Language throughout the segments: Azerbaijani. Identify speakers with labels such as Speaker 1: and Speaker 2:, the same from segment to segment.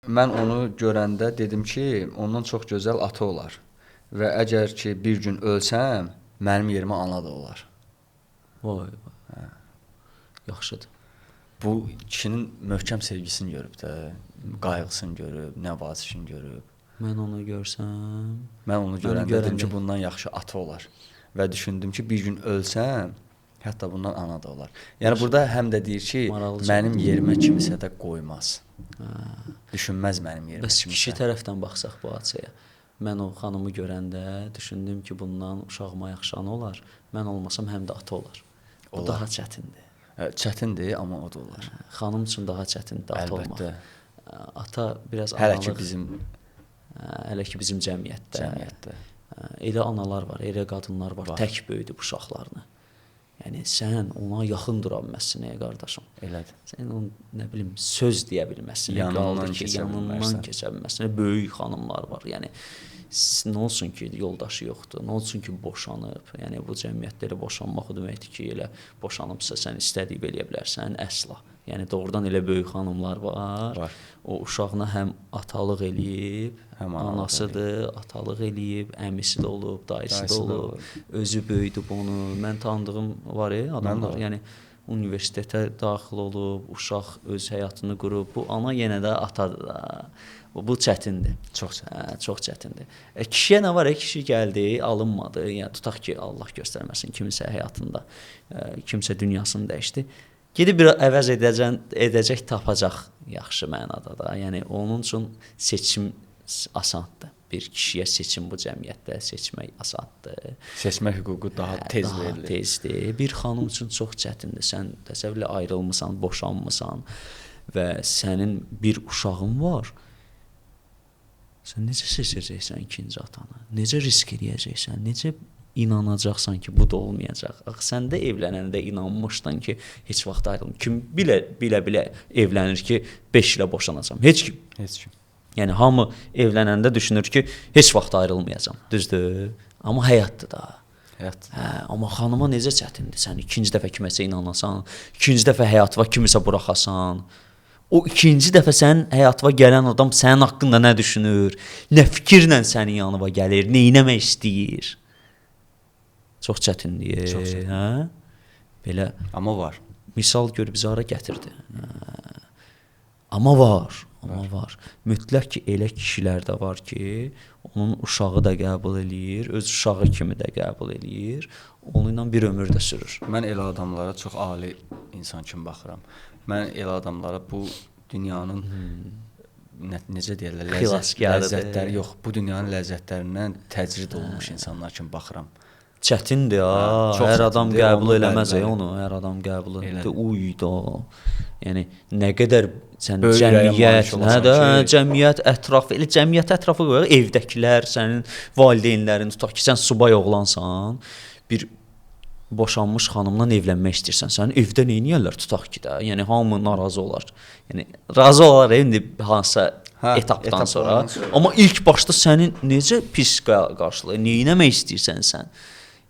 Speaker 1: Mən onu görəndə dedim ki, ondan çox gözəl ata olar. Və əgər ki bir gün ölsəm, mənim yerimə ana da olar.
Speaker 2: Vay vay. Hə. Yaxşıdır.
Speaker 1: Bu kişinin möhkəm sevgisini görüb də, qayğısını görüb, nəvazişini görüb.
Speaker 2: Mən onu görsəm,
Speaker 1: Mən onu görəndə dedim ki, bundan yaxşı ata olar. Və düşündüm ki, bir gün ölsəm, hətta bundan ana da olar. Yəni burada həm də deyir ki,
Speaker 2: Maraqlı
Speaker 1: mənim yerimə kimisə də qoymaz. Hə. Düşünməz mənim yerimə
Speaker 2: Bəs
Speaker 1: kimisə.
Speaker 2: kişi tərəfdən baxsaq bu hadisəyə. Mən o xanımı görəndə düşündüm ki, bundan uşağıma yaxşı ana olar. Mən olmasam həm də ata olar. Bu daha çətindir.
Speaker 1: Çətindir, amma o da olar.
Speaker 2: Xanım üçün daha çətindir ata olmaq.
Speaker 1: Əlbəttə.
Speaker 2: Ata biraz
Speaker 1: Hələ
Speaker 2: analıq,
Speaker 1: ki bizim
Speaker 2: hələ ki bizim cəmiyyətdə.
Speaker 1: cəmiyyətdə.
Speaker 2: Elə analar var, elə qadınlar var, tək böyüdüb uşaqlarını. Yəni sən ona yaxın dura bilməzsən, ey qardaşım.
Speaker 1: Elədir.
Speaker 2: Sən onun nə bilim söz deyə bilməzsən,
Speaker 1: Yanından
Speaker 2: qaldı ki,
Speaker 1: keçə
Speaker 2: yanından
Speaker 1: bilməzsən.
Speaker 2: keçə bilməzsən. Böyük xanımlar var. Yəni nə olsun ki, yoldaşı yoxdur, nə olsun ki, boşanıb. Yəni bu cəmiyyətdə elə boşanmaq o deməkdir ki, elə boşanıbsa sən istədiyi eləyə bilərsən, əsla. Yəni doğrudan elə böyük xanımlar var.
Speaker 1: Var.
Speaker 2: O uşağına həm atalıq eləyib,
Speaker 1: Həm analıq
Speaker 2: anasıdır, atalıq eləyib, əmisi də olub, dayısı,
Speaker 1: Dayısı
Speaker 2: da
Speaker 1: da
Speaker 2: olub, özü böyüdüb onu. Mən tanıdığım var adamlar,
Speaker 1: var.
Speaker 2: yəni universitetə daxil olub, uşaq öz həyatını qurub. Bu ana yenə də atadır da. Bu çətindir.
Speaker 1: Çox çətindir.
Speaker 2: Hə, çox çətindir. Kişiyə nə var? Kişi gəldi, alınmadı. Yəni tutaq ki, Allah göstərməsin kiminsə həyatında, kimsə dünyasını dəyişdi. Gedib bir əvəz edəcək tapacaq yaxşı mənada da. Yəni onun üçün seçim asandır. Bir kişiyə seçim bu cəmiyyətdə seçmək asandır.
Speaker 1: Seçmək hüququ daha tez
Speaker 2: daha
Speaker 1: verilir.
Speaker 2: Tezdir. Bir xanım üçün çox çətindir. Sən təsəvvür elə ayrılmısan, boşanmısan və sənin bir uşağın var. Sən necə seçəcəksən ikinci atanı? Necə risk eləyəcəksən? Necə inanacaqsan ki, bu da olmayacaq? Axı sən də evlənəndə inanmışdın ki, heç vaxt ayrılmam. Kim bilə evlənir ki, 5 ilə boşanacam? Heç kim.
Speaker 1: Heç kim.
Speaker 2: Yəni hamı evlənəndə düşünür ki, heç vaxt ayrılmayacam. Düzdür? Amma həyatdır da.
Speaker 1: Həyat.
Speaker 2: Hə, amma xanıma necə çətindir? Sən ikinci dəfə kiməsə inanasan, ikinci dəfə həyatıma kimisə buraxasan. O ikinci dəfə sənin həyatıma gələn adam sənin haqqında nə düşünür? Nə fikirlə sənin yanına gəlir? Nə etmək istəyir? Çox çətindir.
Speaker 1: Çox çətindir.
Speaker 2: Hə? Belə
Speaker 1: Amma var.
Speaker 2: misal gör bizə hara gətirdi. Hə. Amma var, amma var. Mütləq ki, elə kişilər də var ki, onun uşağı da qəbul eləyir, öz uşağı kimi də qəbul eləyir, onunla bir ömür də sürür.
Speaker 1: Mən elə adamlara çox ali insan kimi baxıram. Mən elə adamlara bu dünyanın necə deyirlər, ləzzətləri yox, bu dünyanın ləzzətlərindən təcrid olunmuş insanlar kimi baxıram.
Speaker 2: Çətindir ha.
Speaker 1: Çox
Speaker 2: Hər adam
Speaker 1: çətindir,
Speaker 2: qəbul
Speaker 1: onu
Speaker 2: eləməz
Speaker 1: bəli, bəli.
Speaker 2: onu, hər adam qəbul
Speaker 1: Elədir.
Speaker 2: edir. Uy da. Yəni nə qədər sən
Speaker 1: Böyük ürəyə malik
Speaker 2: cəmiyyət, hə
Speaker 1: olasan
Speaker 2: də,
Speaker 1: ki-
Speaker 2: cəmiyyət ətrafı, elə cəmiyyət ətrafı qoyaq, evdəkilər, sənin valideynlərin, tutaq ki, sən subay oğlansan, bir boşanmış xanımla evlənmək istəyirsən, sənin evdə nə eləyirlər tutaq ki də? Yəni hamı narazı olar. Yəni razı olar indi hansısa
Speaker 1: Hə,
Speaker 2: etapdan sonra.
Speaker 1: etaplardan sonra.
Speaker 2: Amma ilk başda səni necə pis qarşılayır? Nə etmək istəyirsən sən?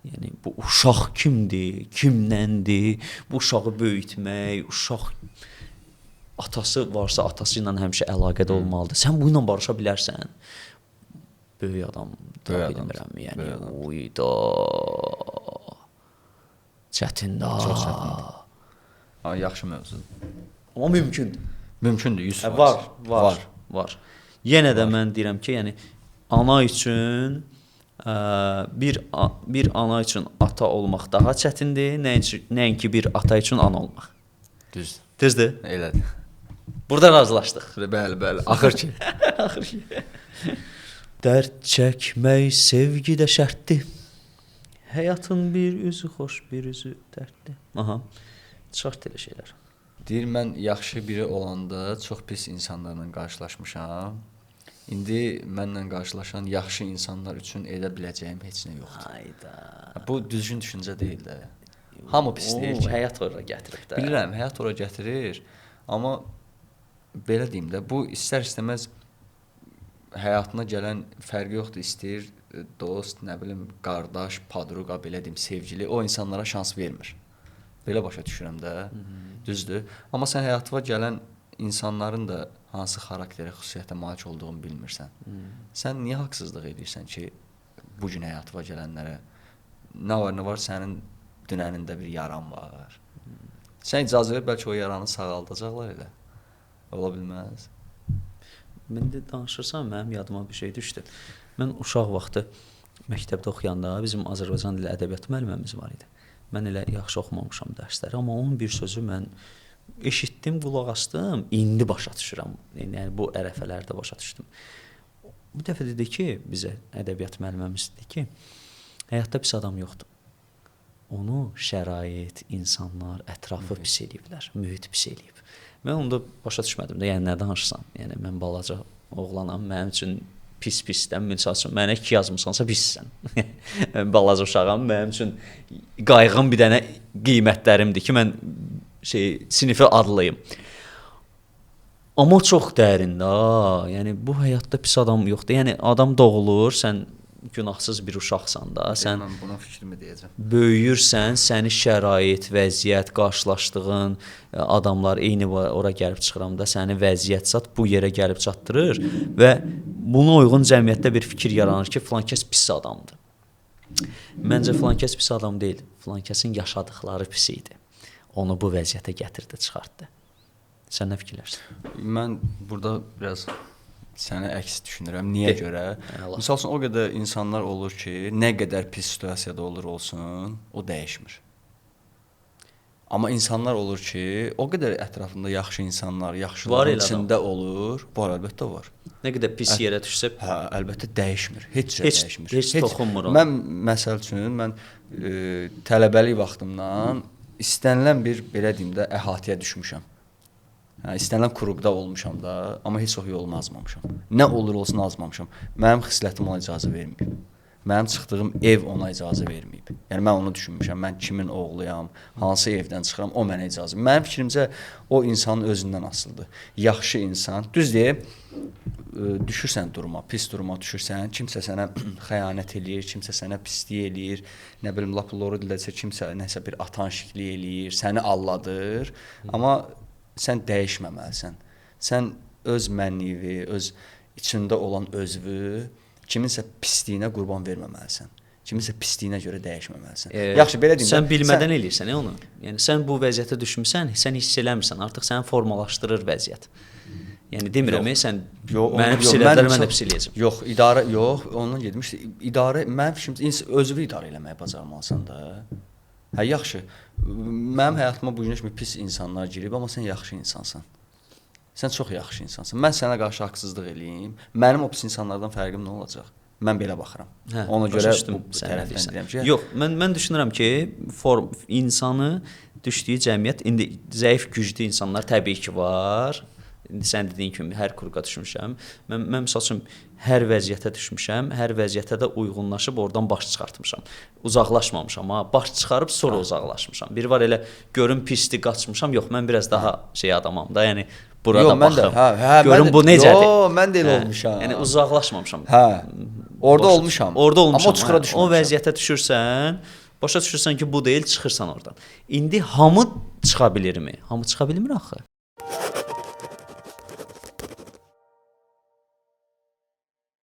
Speaker 2: Yəni bu uşaq kimdir? Kimdəndir? Bu uşağı böyütmək, uşaq atası varsa atası ilə həmişə əlaqədə olmalıdır. Sən bu ilə barışa bilərsən. Böyük adam, da
Speaker 1: Böyük adamsan,
Speaker 2: bilmirəm. Yəni
Speaker 1: böyük adam.
Speaker 2: uy da. Çətin də.
Speaker 1: Çox çətindir. Ha, yaxşı mövzudur.
Speaker 2: Amma mümkündür.
Speaker 1: Mümkündür 100%.
Speaker 2: Hə, var, var, var. Yenə də mən deyirəm ki, yəni ana üçün bir ana üçün ata olmaq daha çətindir, nəinki bir ata üçün ana olmaq.
Speaker 1: Düzdür.
Speaker 2: Düzdür?
Speaker 1: Elədir.
Speaker 2: Burada razılaşdıq.
Speaker 1: Bəli, bəli. Axır ki.
Speaker 2: Axır ki. Dərd çəkmək sevgidə şərtdir. Həyatın bir üzü xoş, bir üzü dərddir. Aha. Çıxart elə şeylər.
Speaker 1: Deyir mən yaxşı biri olanda çox pis insanlarla qarşılaşmışam. İndi mənlə qarşılaşan yaxşı insanlar üçün edə biləcəyim heç nə yoxdur.
Speaker 2: Hayda.
Speaker 1: Bu düzgün düşüncə deyil də. Hamı pis deyil ki.
Speaker 2: Həyat ora gətirib də.
Speaker 1: Bilirəm, həyat ora gətirir, amma belə deyim də, bu istər-istəməz həyatına gələn fərqi yoxdur, istəyir dost, nə bilim, qardaş, padruqa, belə deyim, sevgili, o insanlara şans vermir. Belə başa düşürəm də. Düzdür. Amma sən həyatıma gələn insanların da Hansı xarakterə, xüsusiyyətə malik olduğunu bilmirsən. Sən niyə haqsızlıq edirsən ki, bu gün həyatıma gələnlərə nə var, nə var sənin dünənində bir yaran var. Sən icazə ver, bəlkə o yaranı sağaldacaqlar elə. Ola bilməz.
Speaker 2: İndi danışırsan, mənim yadıma bir şey düşdü. Mən uşaq vaxtı məktəbdə oxuyanda bizim Azərbaycan dili ədəbiyyatı müəlliməmiz var idi. Mən elə yaxşı oxumamışam dərsləri, amma onun bir sözü mən eşitdim, qulaq asdım, indi başa düşürəm. Yəni bu ərəfələrdə başa düşdüm. Bu dəfə dedi ki, bizə ədəbiyyat müəlliməmiz dedi ki, həyatda pis adam yoxdur. Onu şərait, insanlar, ətrafı pis eləyiblər, mühit pis eləyib. Mən onu da başa düşmədim də, yəni nə danışırsan? Yəni mən balaca oğlanam, mənim üçün pis pisdən, misal üçün mənə 2 yazmısansa pissən. Mən balaca uşağam, mənim üçün qayğım bir dənə qiymətlərimdir ki, mən sinifi adlıyım. Amma çox dərində, yəni bu həyatda pis adam yoxdur. Yəni adam doğulur, sən günahsız bir uşaqsan da, sən
Speaker 1: mən buna fikrimi deyəcəm.
Speaker 2: Böyüyürsən, səni şərait, vəziyyət, qarşılaşdığın adamlar eyni ora gəlib çıxıram da, səni vəziyyət zat bu yerə gəlib çatdırır və buna uyğun cəmiyyətdə bir fikir yaranır ki, filan kəs pis adamdır. Məncə filan kəs pis adam deyil, filan kəsin yaşadıkları pis idi. Onu bu vəziyyətə gətirdi, çıxartdı. Sən nə fikirlərsən?
Speaker 1: Mən burada biraz sənə əks düşünürəm. Niyə görə?
Speaker 2: Əla.
Speaker 1: Misal üçün o qədər insanlar olur ki, nə qədər pis situasiyada olur olsun, o dəyişmir. Amma insanlar olur ki, o qədər ətrafında yaxşı insanlar, yaxşıların içində olur. Var, əlbəttə var.
Speaker 2: Nə qədər pis yerə düşsə,
Speaker 1: hə, əlbəttə dəyişmir. Heç cür dəyişmir.
Speaker 2: Heç toxunmur ona.
Speaker 1: Mən məsəl üçün mən tələbəlik vaxtımdan istənilən bir belə deyim də əhatəyə düşmüşəm. Hə, istənilən kruqda olmuşam da, amma heç vaxt yolumu azmamışam. Nə olur olsun azmamışam. Mənim xislətim ona icazə verməyib. Mənim çıxdığım ev ona icazə verməyib. Yəni mən onu düşünmüşəm. Mən kimin oğluyam, hansı evdən çıxıram, o mənə icazə. Mənim fikrimcə o insanın özündən asılıdır. Yaxşı insan, düz deyib, düşürsən duruma, pis duruma düşürsən, kimsə sənə xəyanət eləyir, kimsə sənə pislik eləyir, nə bilim lap loru dilləsə kimsə nəsə bir atanşiklik eləyir, səni aldadır. Amma sən dəyişməməlisən. Sən öz mənliyi, öz içində olan özvü kiminsə pisliyinə qurban verməməlisən. Kiminsə pisliyinə görə dəyişməməlisən. Yaxşı, belə deyim.
Speaker 2: Sən bilmədən eləyirsən onu. Yəni sən bu vəziyyətə düşmüsən, sən hiss eləmirsən, artıq səni formalaşdırır vəziyyət. Yəni demirəm, sən məni pis elədilər, mən də pis eləyəcəm.
Speaker 1: Yox, idarə yox, ondan getmişdi. İdarə mənim fikrimcə özünü idarə eləməyi bacarmalısan da. Hə, yaxşı. Mənim həyatıma bu günə kimi pis insanlar girib, amma sən yaxşı insansan. Sən çox yaxşı insansan. Mən sənə qarşı haqsızlıq eləyim. Mənim o pis insanlardan fərqim nə olacaq? Mən belə baxıram.
Speaker 2: Hə,
Speaker 1: ona görə bu tərəfdən deyirəm ki,
Speaker 2: yox, mən düşünürəm ki, insanı düşdüyü cəmiyyət indi zəif, güclü insanlar təbii ki var. İndi sən dediyin kimi hər kruqa düşmüşəm. Mən məsəl üçün hər vəziyyətə düşmüşəm, hər vəziyyətə də uyğunlaşıb oradan baş çıxartmışam. Uzaqlaşmamışam ha, baş çıxarıb sonra uzaqlaşmışam. Bir var elə görüm pisdir, qaçmışam. Yox, mən biraz daha şey adamam da, yəni burada
Speaker 1: yox, mən
Speaker 2: baxım.
Speaker 1: də, hə,
Speaker 2: görüm
Speaker 1: mən də,
Speaker 2: bu necədir?
Speaker 1: Yox, mən də elə olmuşam.
Speaker 2: Yəni uzaqlaşmamışam.
Speaker 1: Hə. Orada olmuşam.
Speaker 2: Orada olmuşam.
Speaker 1: Amma o çuxura düşməmişəm.
Speaker 2: O vəziyyətə düşürsən, başa düşürsən ki, bu deyil, çıxırsan oradan. İndi hamı çıxa bilirmi? Hamı çıxa bilmir axı.